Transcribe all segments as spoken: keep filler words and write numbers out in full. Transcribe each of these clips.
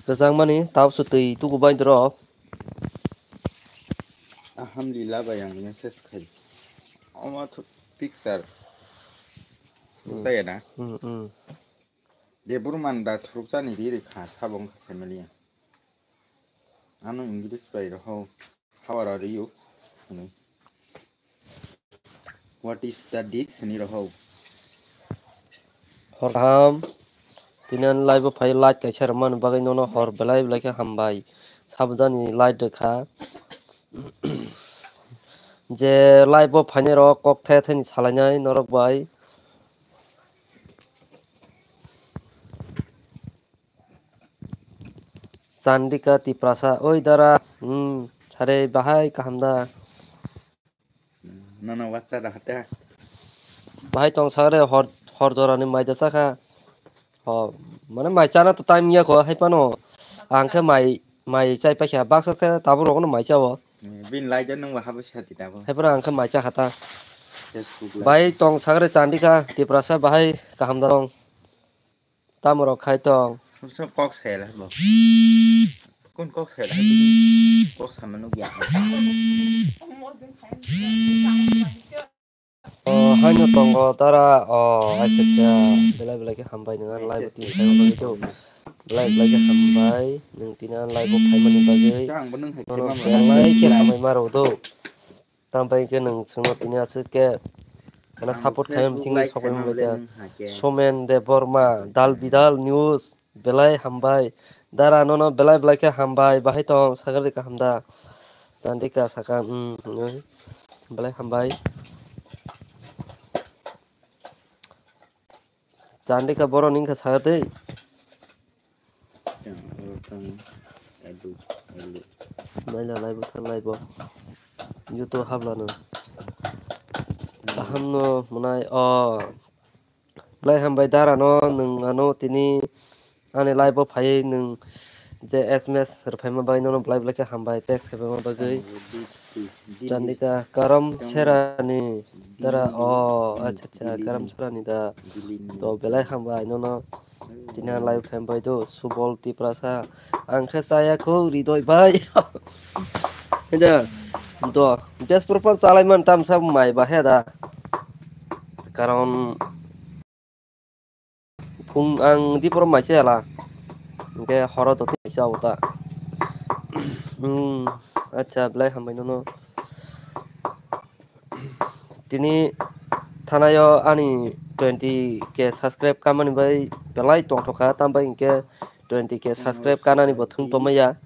Kwchangmani tabukso twi tukubai norok. Alhamdulillah bai ang message khai. Omo picture. Hmm. Saya na? Hmm, hmm. Debor manda thurukjani ri ri kha sabo wngkha family. Ano English bai rohor. How are you? Hwnwi. What is the dish? Hwnwi rohor. Hor kaham. Tini ani live o phai like kaisa rwmani bagwi nono hor belai belai khe hambai. Sabjani like rwkha. Je live o phainai rok kok the the ni salainai norok bai. Chandika Tiprasa, oi dara, hmm, sare bahai kaham da? Nono WhatsApp da hate. Bahai tong sagre hor, hor jorani mai da chakha. Ho, mane mai chana to time ya ko, hai pano. Ang khe mai, mai chai paikha, baksa khe tabuk rogono mai chao. Bin lai da nang bahai sati tabuk. Hai pano ang khe mai chakha ta. Facebook live. Bahai tong sagre Chandika Tiprasa bahai kaham da rong. Tamo rok khai tong. Sob kok sela bo. Kun kok sela. Kok sama nuk ya. O, haino tongo dara. O, acha, acha. Belai, belai khe hambai nang. Live o tini khai bagwi do. Belai, belai khe hambai. Nang tini live o phaimani bagwi. Nono belai khe hambai ma rw do. Tambai khe nwng chwngno tini aswk khe, ano support khaimani bisingni sokbai manya. Somen Debbarma, Dal Bidal News, belai hambai. Dara nono belai belai khe hambai, bahai tong, sagri kaham da? Chandika saka, hmm, belai hambai. Chandika borok ni wngkha sakha tei. Maila live o thang live o. YouTube hablano. Kaham no mwnai o. Belai hambai dara no nwng ano tini ani live o phaiwi nwng je S M S rwphaima bai nono belai belai khe hambai text khaibaima bagwi. Chandika Karam Serani dara, o, acha, acha, Karam Serani da. To belai hambai nono tini live phaima bai do Subol Tiprasa. Ang khe chaya kho Ridoi bai. Heda do Tezpur phan chalai man tamsa mai ba heda. Karon phung ang diporo mai chaya la. Hingke horo do tei chao ta. Hmm, acha, belai hambai nono. Tini thanaio ani twenty K subscribe kamani bai belai tongthokha, tambai hingke twenty K subscribe kanani bo thung tongmaya.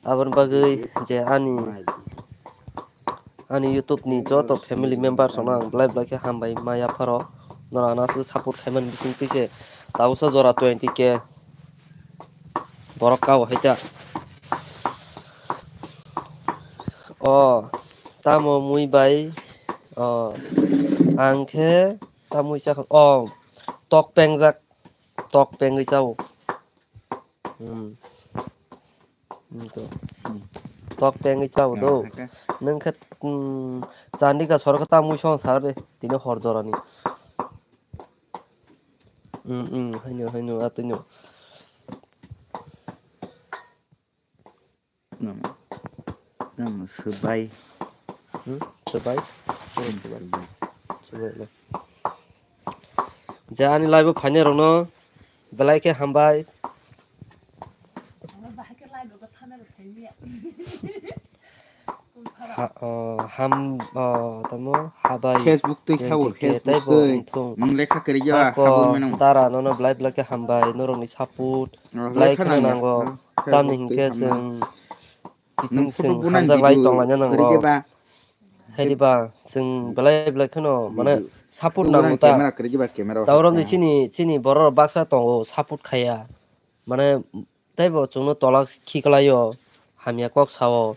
Aboni bagwi je ani, ani YouTube ni joto family members rokno ang belai belai khe hambai ma yapharo. Norok ano aswk support khaimani bising twi se tabuksa jora twenty K borok kao hai ta. O tamo mui bai, o ang khe tamui chakha, o tok pengjak, tok pengwi chao. Hmm. Hmm, to. Hmm. Tok pengwi chao do. Nwng khe, hmm, Chandika sorok ta mui song sar de, tini hor jorani. Hmm, hmm, haino, haino, atwino. Nang, nang swbai. Hmm, swbai? Hmm, swbai. Swbai. Swbai, no. Je ani live o phainai rokno belai khe hambai. Ha, o, ham, o, tamo habai. Facebook tei khabo, twenty K Facebook tei bo tei. Wngthung. Nwng lekha kwrwi ya, habo mano. Dara nono belai belai khe hambai, norokni support. Belai kheno nango. Tamni hinkhe chwng kiching chwng hamjak lai tonglaina nango. Haidi ba chwng belai belai kheno mane support nango ta. Tauron de chini, chini borok baksa tongo support khaya. Mane teibo chwngno tola khiklaio, hamya kok sao.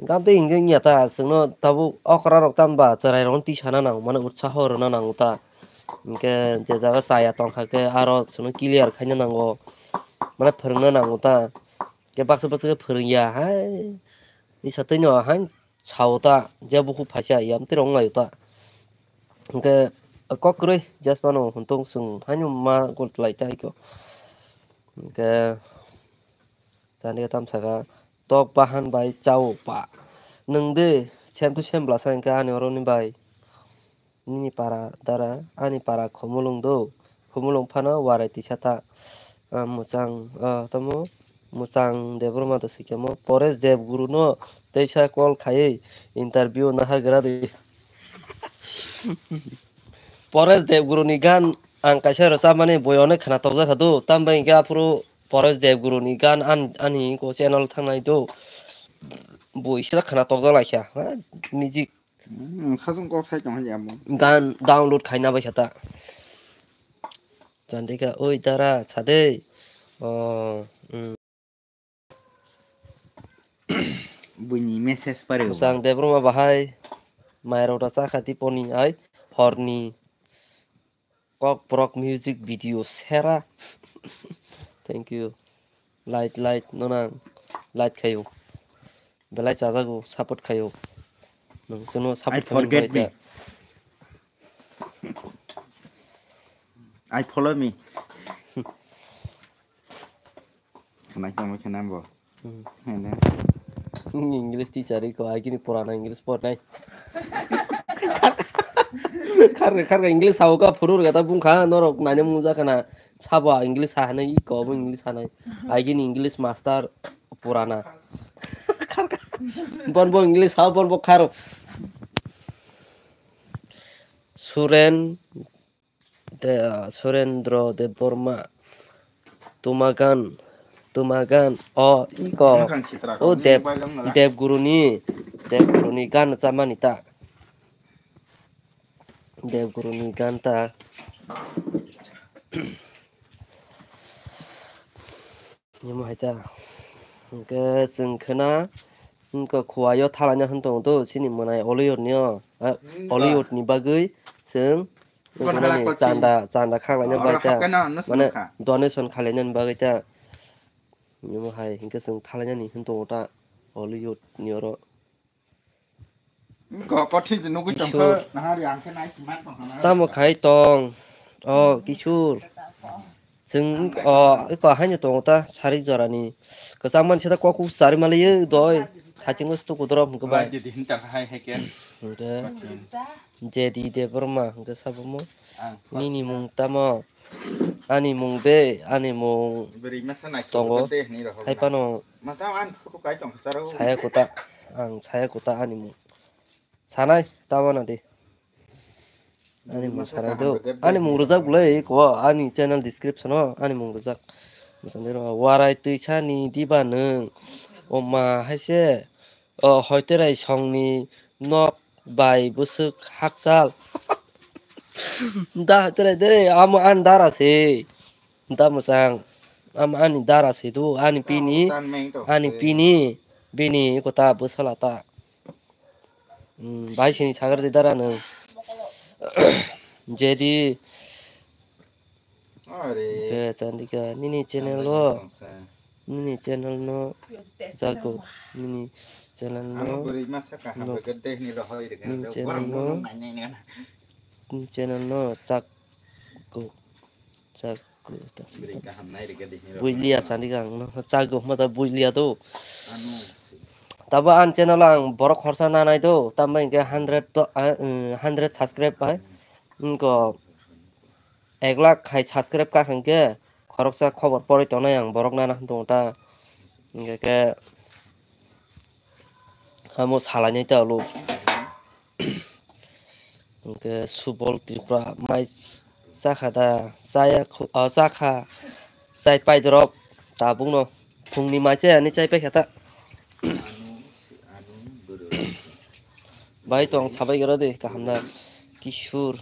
Gabde hinkhe wngya ta, chwngno tabuk okra rok tamo ba chwrai rokno tisana nango, mane utsaho rwna nango ta. Hinkhe je jaga chaya tongkha khe aro chwngno clear khaina nango, mane phwrwngna nango ta. Khe baksa baksa khe phwrwngya hai, isa twino hai sao ta, je bukhuk phaisa yam twi rok wnglaio ta. Hinkhe kok kwrwi jesphano hwnthung chwng haino ma gol lai ta iko. Hinkhe Chandika tam saka, tok bahan bai chao pa. Nwng de, sem to sem bwlasa hwnkhe ani oroni bai. Nini para dara, ani para Khumulwng do. Khumulwng phano warai tisa ta. Ah, mwchang, ah, tamo, mwchang Debbarma do sikemo. Paresh Debguru no teisa call khaiwi interview nahar gra di. Paresh Debguru ni gan ang kaisa rwchapmani boi onek khna tokjak kha do. Tambai hwnkhe aphuru Paresh Debguru ni gan an-, ani ko channel thangnai do. Boi sida khna tokjak lai kha. Ha, music. Hmm, sajung kok sai tong ya mo. Gan download khaina bai kha ta. Chandika, oi dara, sade. Oh, hmm. Buini message pare. Mwchang Debbarma bahai. Mairok da chakha tiponi ai horni. Kokborok music video sera. Thank you. Light, light, nonang light khayo. Belai chajago, support khayo. Nung chwngno I support khaimani forget bagwi me. I follow me. Khwnai tongwi khwnai bo. Hmm. Hene. English teacher iko, agini purana English pornai. Kharga, kharga English sao ka phuru rwgata bungkha, norok naina mungja khana. Sabo English sa hanai, iko bo English sanai. Agini English master purana. Kharga. Bon bo English sao, bon bo kharo. Suren De, Surendra Debbarma, Tumagan, Tumagan, o, iko, Nokang sitra o, kau Deb, ni bai lang nala. Debguruni, Debguruni gan chamani ta. Debguruni gan ta. Nimo hai ta. Hwnkhe chwng khwna, wngkha khuaio thalaina hwn tongo do, chini mwnai Hollywood ni o, a, Hollywood ni bagwi chwng Bukan wngkha nani halak chanda, chanda khanglaina bagwi ta, mane donation khalainani bagwi ta. Nimo hai hwnkhe chwng thalainani hwn tongo ta Hollywood ni oro. Kok kothin se nugwi tongkha, Kishor. Nahari ang khe nai sima tongkha na. Tamo khai tong. O, Kishor. Chwng, o, iko haino tongo ta, sarik jorani. Kwchangmani sita kok kuk chari maliyo doi. Hachingo sto kudoro hwnkhe bai. Jedi hinta hai hai khe. Hwnkhe. Jedi Debbarma hwnkhe sabomo. Ang. Nini mung tamo? Ani mung de, ani mung Bwrwi masa nai tongo. Hai phano. Masa ang photo kai tong saro. Saya kota, ang saya kota ani mung. Sanai, tamo na de. Ani mung sanai do. Ani mung rwjak bwlai ko, ani channel description o ani mung rwjak. Warai twi sani diba nwng. O ma hai se. O hoiterai songni nok bai bwswk hakchal. Da hoiterai de, amo ani dara se. Da mwchang. Amo ani dara se do, ani pini, ani pini, bini kota bwsala ta. Hmm, bai sini sagar de dara nwng. Jedi. Are. Be chandika, nini channel o. Nini channel no jago. Nini channel no. Nini channel no. Nini channel no jago. Jago. Builia chandika ang no jago hwnba ta builia do. Tabo ang channel ang borok khorsa nanai do. Tambai hwnkhe hundred to, ah, mm, hundred subscribe bai. Wngkha. Ek lakh hai subscribe kha hwnkhe khoroksa khobor porwi tongnai ang borok nana hwn tongo ta. Hwnkhe khe amo salainai ta ulo. Hwnkhe Subol Tripura mai chakha da, chaya khu-, o, chakha, chai paidorok tabukno. Phungni mai chaya hinwi chai paikha ta. Bai tong sabai goro de kaham da. Kishur.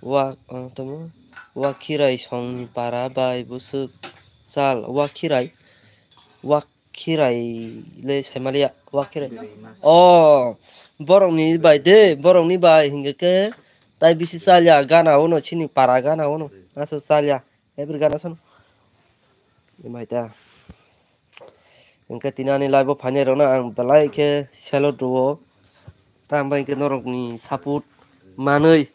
Wa, ah, tamo? Wakhirai songni para bai bwswk chal. Wakhirai. Wakhirai le saimaliya. Wakhirai. O, borokni bai de, borokni bai hingke ke tai bisi chalya gana uno chini para gana uno. Aso chalya. Every gana sono. Emai ta. Hingke tini ani live o phainai rokno ang belai khe salute rwo. Tamo hingke norokni support manwi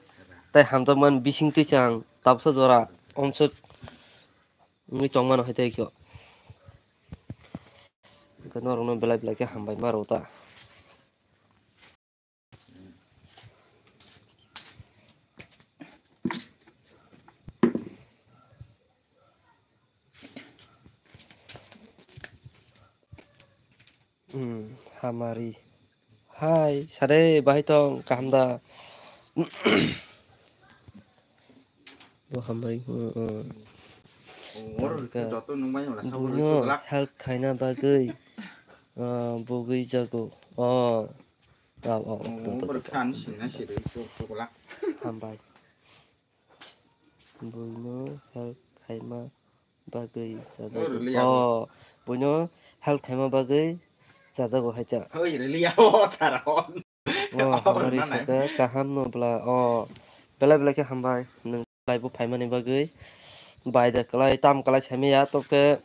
tei hamjakmani bisingtwi se ang tabuksa jora omswk wngwi tongmano hai tei khe. Hwnkhe norokno belai belai khe hambai ma rw ta. Hmm, hamari. Hai, sare, bahai tong, kaham da? Bo hamari, hmm, hmm. Oro Samka. Joto nung bai wala sabo Buino rwchok lak. Help khaina bagwi, ah, bugwi jago. Oh. Oh, oh, oh, to, to, to, to. Kan singna siri chok chok lak. Hambai. Buino help khaima bagwi chajago. Oh, buino help khaima bagwi chajago hai ta. Oi, rwliya, o, tara, o. Oh, hamari saka, kaham no bla, oh. Belai belai khe hambai, nwng live o phaimani bagwi. Bai da kwlai, tam kwlai saimaya, tokhe.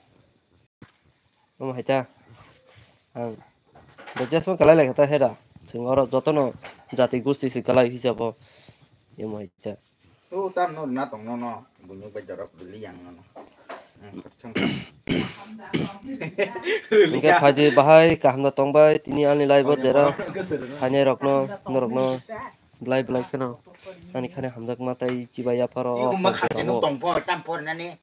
Omo hai ta. Ang. Bo jesma kwlai lai kha ta hera. Chwng oro jotono jati gusti se kwlai hisabo. Omo hai ta. O tam no rwna tong no no. Buino bai jorok bili yang no no. Hmm, khorchong. Hwnkhe phaidi bahai kaham da tongbai tini ani live o jera. Phainai rokno, norokno belai belai kheno. Ani khani hamjakma tei chibai yapharo. Iko ma kharchi no tong por, tam por nani.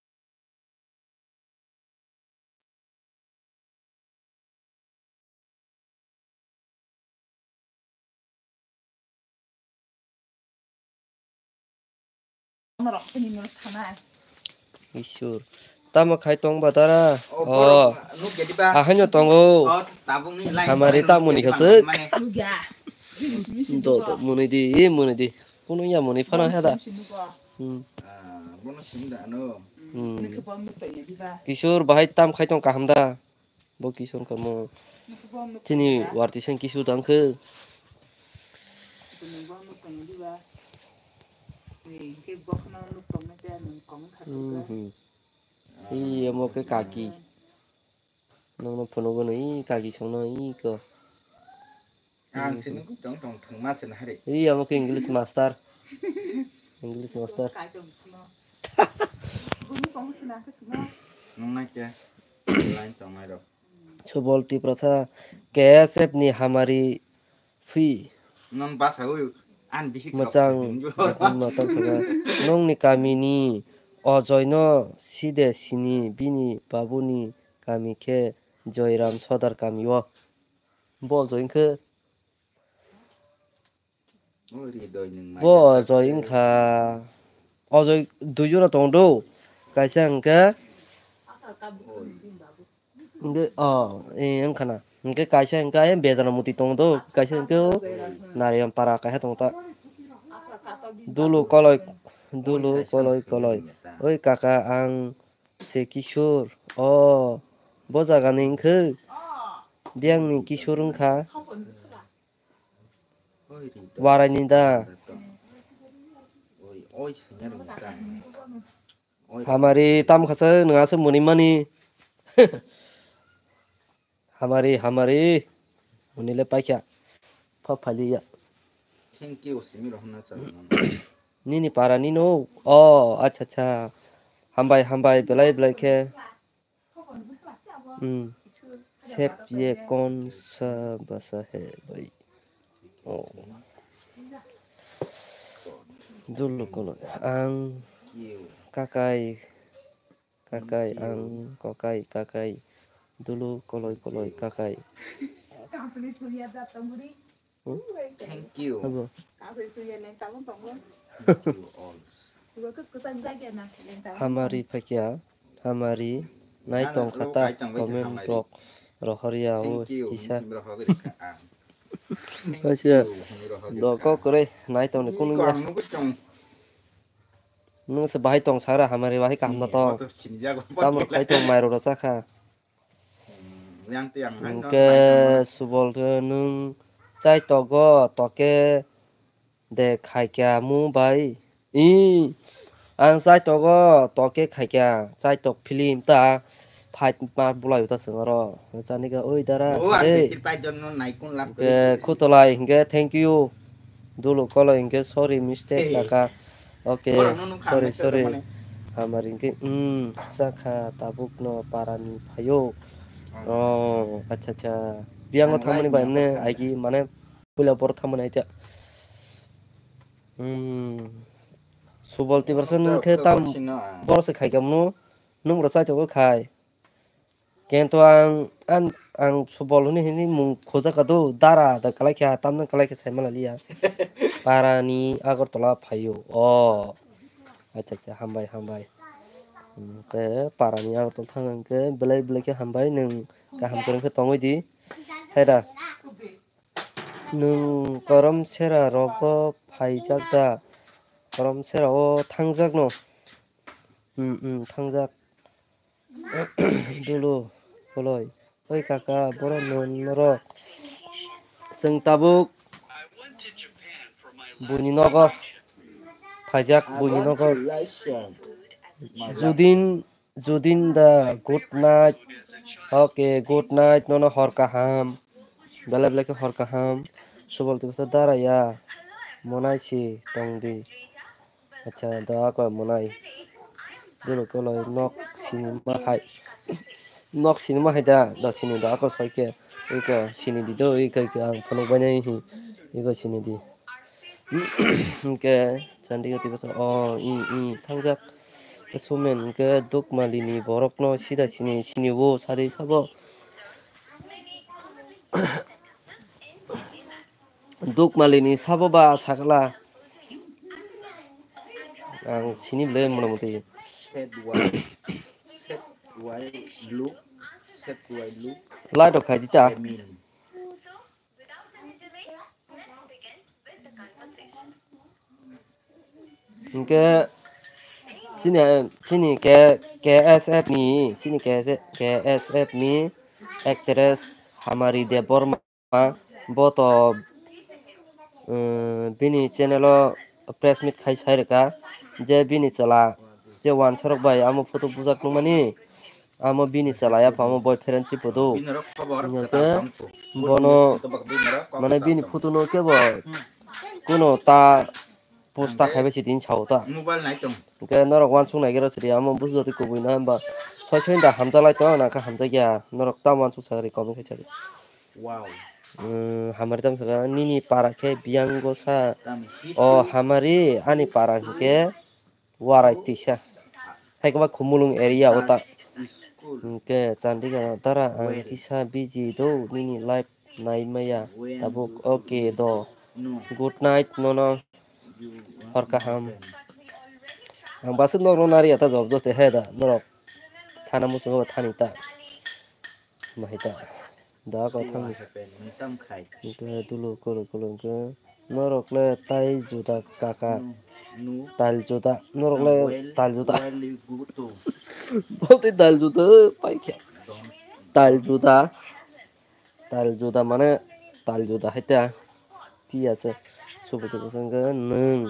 Isur. Tamo khai tong ba dara? Oh, oh. Borok nukya diba? Ahaino tongo. Oh, tabukni line. Hamari ta muni khasuk. Mane. Do, do, muni di, muni di. Kuno ya muni phano heda. Hmm. Ah, bono simi da ano. Hmm. Nokhe bo nukya diba? Kishor bahai tam khai tong kaham da? Bo Kishor kamo. Nokhe bo nukya diba? Chini warti sang Kishor dang khe. Nokhe bo nukya diba? Ei, khe bo khna nuk tong na khe nung kong kha. Hmm, hmm. Ei, omo khe kaki. Nokno phunugo no i kaki songno i ko. Ang sini ku tong tong thwngma se na hari. I amo ke English master. English master. Nung na kya? Line tong ai rok. Subol Tiprasa K S F ni hamari phi. Non basa ui an bihik. Mwchang. Nokni kamini Ojoi no side sini bini babuni kami khe Joyram Sodar kami o. Bo Ojoi wngkhe. Bo Ojoi wngkha. Ojoi duijona tongo do. Kaisa hwnkhe. Hwnkhe, oh, eh, wngkha na. Hwnkhe kaisa hwnkhe ayang Bejana Muti tongo do. Kaisa hwnkhe o Nariam Para kaisa tongo ta. Dulu koloi, dulu koloi koloi. Oi kaka ang se Kishor. Oh, bo jaga ni hwnkhe. Biyang ni Kishor wngkha. Warai ni da. Hamari tam khasa nung asa muni mani. Hamari, hamari. Muni le paikha. Pha phali ya. Thank you, simi rohna chak. Nini para ni no. Oh, acha, acha. Hambai, hambai, belai, belai khe. Hmm. Sep ye kon sa basa hai bhai. Oh. Dulu koloi ang kakai, kakai ang kokai, kakai dulu koloi koloi kakai. Hmm? Thank you. Abo. Thank you all. Hamari phaikya, hamari nai tong khata comment rok rohorya o kisa. Asia do kok kore nai tong ni kunu ya. Nung se bahai tong sara hamari bahai kaham tong. Tamo khai tong mai rok sakha. Hwnkhe Subol khe nwng chai togo toke de khaikya mu bai. I ang chai togo toke khaikya chai tok film ta fight ma bulai uta sengaro. Chani khe oi dara sade. Hwnkhe khutolai hwnkhe thank you. Dulu koloi hwnkhe sorry mistake laka. Okay, sorry, sorry. Hamari hwnkhe, hmm, sakha tabukno parani phaio. Oh, acha acha. Biyango thangmani bai mane aigi mane puila boro thangmani aita. Hmm. Subol Tiprasa nwng khe tam boro se khai kamno. Nwng boro chaitokgo khai. Kento ang, ang, ang Subol hwnwi hwnwi mung khojak ka do, dara da kalai kha, tamno kalai kha sai mala liya. Parani Agartala phaio. Oh. Acha acha, hambai hambai. Hwnkhe parani Agartala thang hwnkhe belai belai khe hambai, nwng kaham kwrwng khe tongwi di. Hai da. Nwng Korom Sera rogo phaijak da? Korom Sera o thangjak no. Hmm, hmm, thangjak. Dulu, koloi. Oi kaka, borok norok. Chwng tabuk buini nogo phaijak, buini nogo. Judin, Judin da, good night. Okay, good night, nono hor kaham. Belai belai khe hor kaham. Subol Tiprasa dara ya. Monai si tong di. Acha, da ako monai. Dulu koloi nok sini ma hai. Nok sini ma hai da, da sini da ako soi khe. Iko sini di do, iko, iko ang phunuk bai nai hi. Iko sini di. Hwnkhe Chandika Tiprasa, o, i, i, thangjak. Khe Sumen hwnkhe Dukmalini borokno sida sini, sini o, sadi sabo. Dukmalini sabo ba sakala. Ang sini le mona moti. Set Y, set Y blue, set Y blue. Light rok khai di ta. Emin. Hwnkhe chini, chini K-, K S F ni, chini K S F, K S F ni actress Hamari Debbarma. Bo to, um, bini channel o press meet khai sai rwkha je bini chwla je wansorok bai amo photo bujak nukmani, amo bini chwla ya phano boyfriend si photo. Hwnkhe bono mane bini photo no kebo kuno ta post ta khaibai se tini sao ta. Mobile nai tong. Hwnkhe norok wansuk nai khe rw sidi amo busu jati kubui na hwnba soi soi da hamjak lai tong, nang khe hamjak ya. Norok tamo wansuk sa ri comment khai sa ri. Wow. Hmm, hamari tamo saka nini para khe biyango sa. Tam hit. O hamari ani para hwnkhe Warai twisa. Hai kwbang Khumulwng area o ta. School. Hwnkhe Chandika dara ang Where? Kisa busy do nini live nai maya. When tabuk do okay you do? No. Good night nono. You want hor kaham. Them. Ang basuk norok nari ata job job se he da norok. Thana muchungo thani ta. Mahai ta. Da ko thang. Hwnkhe dulu kolo kolo hwnkhe norok le tai juda kaka. Tal juda. Norok le tal juda. Bolte tal juda pai khe. Tal juda. Tal juda mane tal juda hai ta. Ti ase. Suboti bosong nwng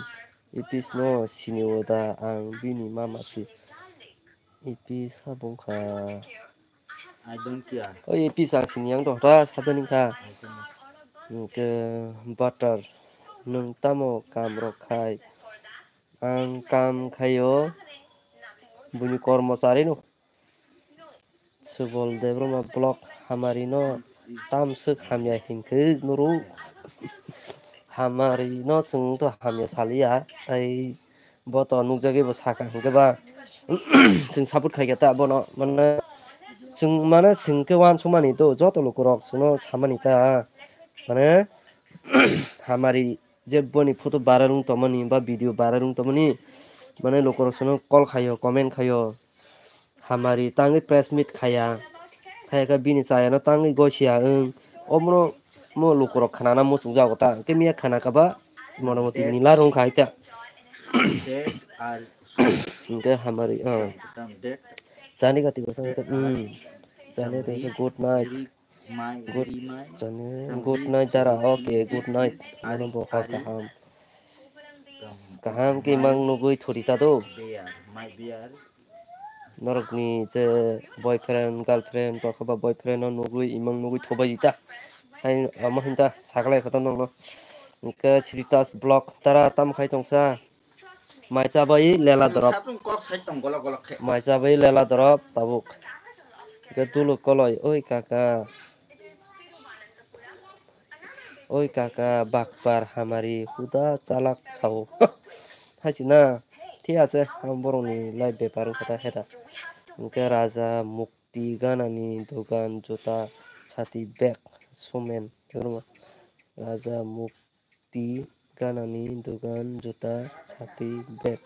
ipis no sini o da ang bini mama si. Ipis habung kha. I don't care. Oi, ipis ang sini yang dohra sadani kha. I don't care. Hwnkhe butter, nwng tamo kam rok khai? Ang kam khaio buini kormochari no. Subol Debbarma block hamari no tam swk hamya hinkhe nuru. Hamari no chwng to hamya saliya, tai bo to nukjagwi bo sakha hinkhe ba chwng support khaikha ta bono, mane chwng, mane chwng khe uansukmani to joto lukurok chwngno samani ta, mane hamari je boni photo viral wng tongmani ba video viral wng tongmani, mane lukurok chwngno call khaio, comment khaio. Hamari tangwi press meet khaya. Khaya khe bini chayano tangwi gosia wng. Omono mo lukurok khnana muchungjago ta. Hwnkhe miya khana kha ba motamoti nila rwng kha hai ta. Hwnkhe hamari, ah. Chani gati bwsang khe, hmm. Chani gati bwsang good night. Good, chani, good night dara. Okay, good night. Ano bo hor kaham. Kaham khe mang nugwi thori ta do. Norokni je boyfriend, girlfriend, tokha ba boyfriend no nugwi imang nugwi thobai di ta. Hai omo hinta saklai kha ta nokno. Hwnkhe Sritas vlog tara tam khai tongsa. Mai chabai lela dorop. Satung kok sai tong golok golok khe. Mai chabai lela dorop tabuk. Hwnkhe Duluk Koloi, "Oi kaka, oi kaka, bakpar hamari huda chalak sao." Hai si na, thik ase, ang borokni live bepar wngkha ta heta. Hwnkhe Raja Mukti ganani dogan, juta, sati, bag, sumen, Raja Mukti ganani dogan, juta, sati, bag.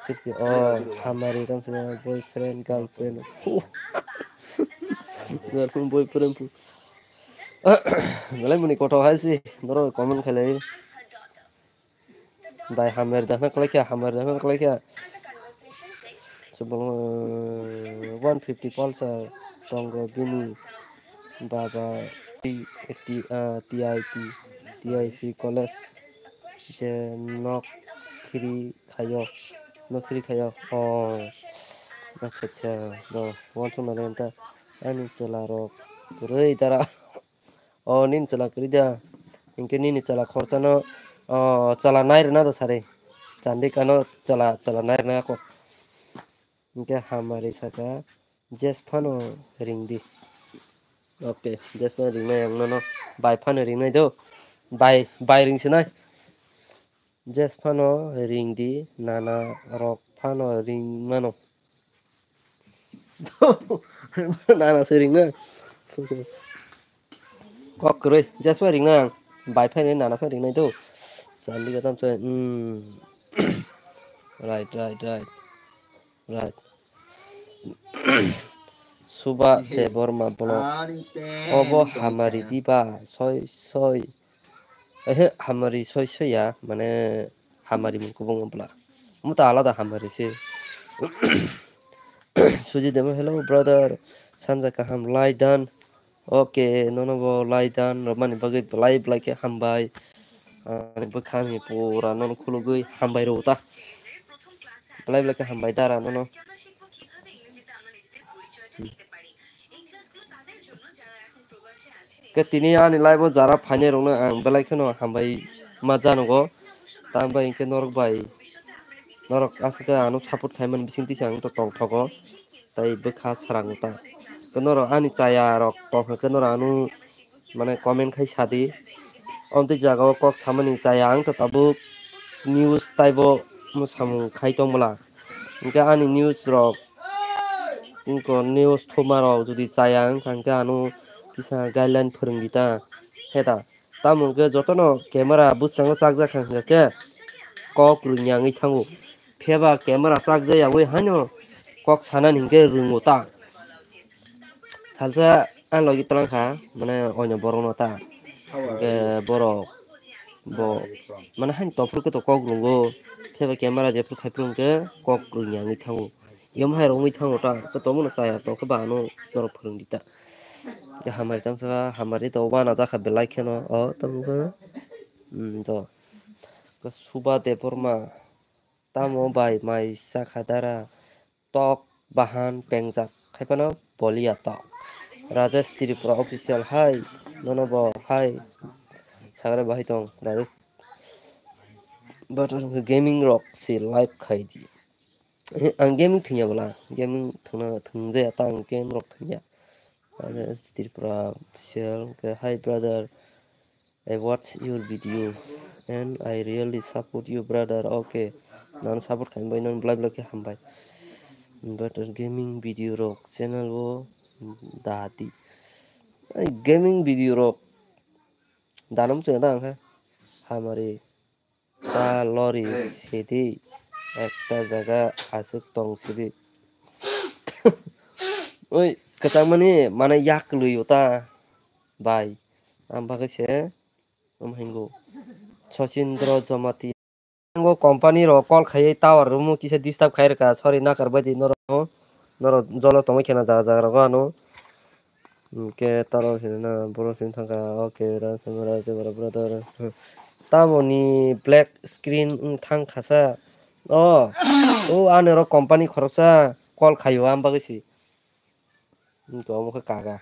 Sixty, oh, hamari tong sina boyfriend, girlfriend. Puh. Girlfriend, boyfriend, puh. Belai muni kothok hai si, norok comment khailai. Bai hamari dana kalaikha, hamari dana kalaikha. Subong, one fifty Pulsar tongo bini baba T, T, ah, T I T, T I T college je nok khiri khayo, nok khiri khayo. Oh, acha, acha, do, wansuk nai ta, ani chwla rok kwrwi dara. O nini chwla kwrwi da, hinkhe nini chwla khorchano, o, chwla nai rwna do sari. Chandi kano chwla, chwla nai rwna kok. Hinkhe hamari saka, jes phano ring di. Okay, jes phano ringnai ang nono, bai phano ringnai do. Bai, bai ring sinai. Jes phano ring di, nana rok phano ring mano. Nana se ring na. Kok kwrwi, jes phano ring na ang. Bai phano nana phano ring nai do. Chandi ka tam se, hmm. Right, right, right. Right. Suba Debbarma vlog. Obo hamari diba, soi, soi. Ehe, hamari soi, soi ya, mane hamari mung kubung bla. Omo ta alada hamari se. Suji Debbarma, hello brother. Sanja kaham, lai dan. Okay, nono bo lai dan rwmani bagwi belai belai khe hambai. Ani bwkhani pura nono khulugwi hambai rw ta. Belai belai khe hambai dara nono. Khe tini ani live o jara phainai rokno ang belai kheno hambai ma janogo. Tambai hinkhe norok bai, norok aswk khe ano support khaimani bisingtwi se ang tongthogo. Tai bwkha srango ta. Khe norok ani chaya rok tong khe norok ano mane comment khai sadi. Omtwi jaga o kok samani chaya ang to tabuk news taibo mwsamung khai tong bwla. Hinkhe ani news rok, wngkha news thuma rok jodi chaya wngkha hinkhe ano kisa guideline phwrwng di ta, he ta. Tamo hwnkhe jotono camera bwskango chakjak kha hwnkhe kok rwngya wngwi thango. Phiyaba camera chakjak yawi haino kok sanani hinkhe rwngo ta. Salsa ang logi twlang kha, mane oino borokno ta. Hwnkhe borok bo mane haino tophuru khe to kok rwngo. Phiyaba camera jephuru khai phuru hwnkhe kok rwngya wngwi thango. Yom hai rok wngwi thango ta, khe tongmano chaya tong khe ba ano norok phwrwng di ta. Khe hamari tamo saka, hamari to wana jakha belai kheno, o tamo khe, um, to. Khe Suba Debbarma, tamo bai mai chakha dara, tok bahan pengjak, khai phano boliya tok. Rajesh Tripura official hai, nono bo hai, sagre bahai tong, Rajesh. But gaming rok si live khai di. Eh, ang gaming thwngya bwla, gaming thwngna thwngjaya ta ang game rok thwngya. Aro Tripura official, okay, hi brother, I watch your video and I really support you brother, okay. Nang support khaimani bai nang belai belai khe hambai. Brother gaming video rok channel o dadi. Ai gaming video rok danam chwng da ang khe hamari. Ta lori sidi ekta jaga aswk tong sidi. Oi, kwchangmani mane yak kwlwi o ta bai. Ang bagwi se omo hingo. Sachindra Jamatia. Ang o company rok call khaiwi tower room o kisa disturb khai rwkha. Sorry, nakar bai di norok. Norok jolo tongwi kheno jaga jaga rogo ano. Hwnkhe taro sini na, borok sini thangkha, okay, Ram Singh Rajya brother. Tamoni black screen wng thang khasa. O, o ani oro company khoroksa call khaio, am bagwi si. Wngkha omo khe kaga.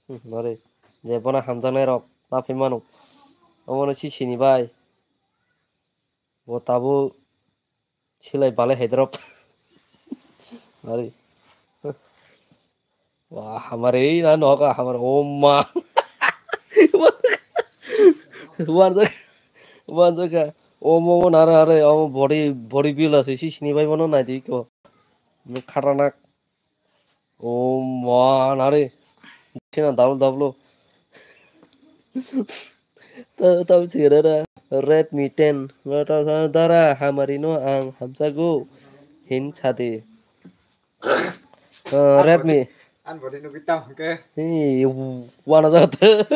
Hmm, nori. Je bono hamjaknai rok ma phi mano. Omono si sini bai. Bo tabuk silai balai hai drop. Ari. Wah, hamari na noka hamari. Oh ma. Wanjak, wanjak. Oh mo mo nara are. Oh body, body build ase. Si sini bai bono nai di ko. Kharanak. Oh ma nare. Sina double double. Tamo sigara da Redmi ten. Dara hamari no ang hamsago hin sadi. Redmi. An body nugui tamo ke. Wana jata.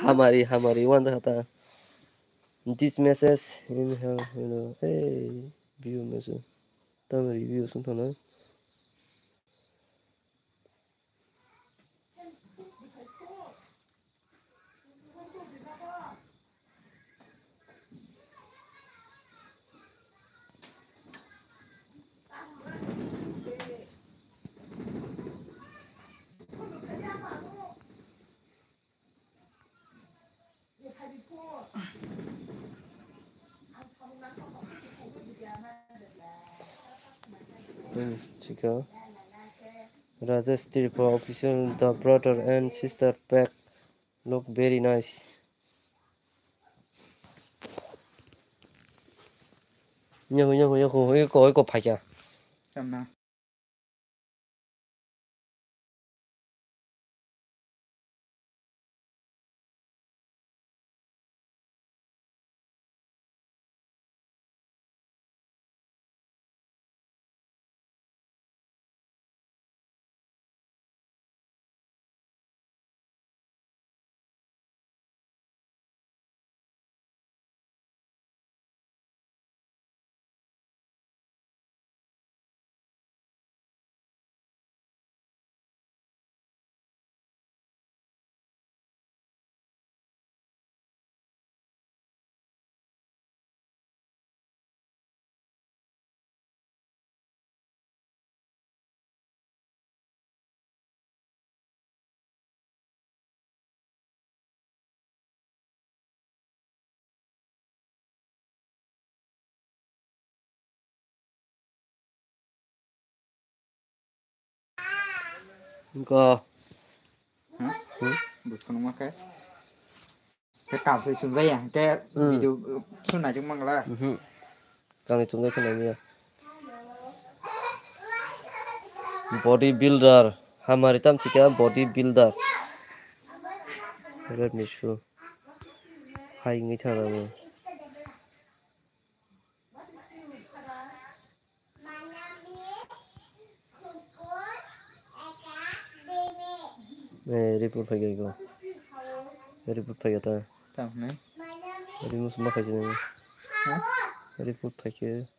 Hamari hamari wana jata. This message in hell, you know. Hey, view message. Tamo review sung thana. Chika. Rajesh Tripura official, the brother and sister pack look very nice. Nyahu nyahu nyahu iko iko phaikya. Tamna. Go. Buskang ma khe. Khe kam se sung jaya, khe video sung nai jeng mangla. Kami tungwi khwnai mia. Body builder, hamari tam chika body builder. Red misu. Hai ngi thara mo. Eh, report phai gaya go. Report phai gaya ta. Tang ne? Report ma khai jani. Ha? Report phai ke.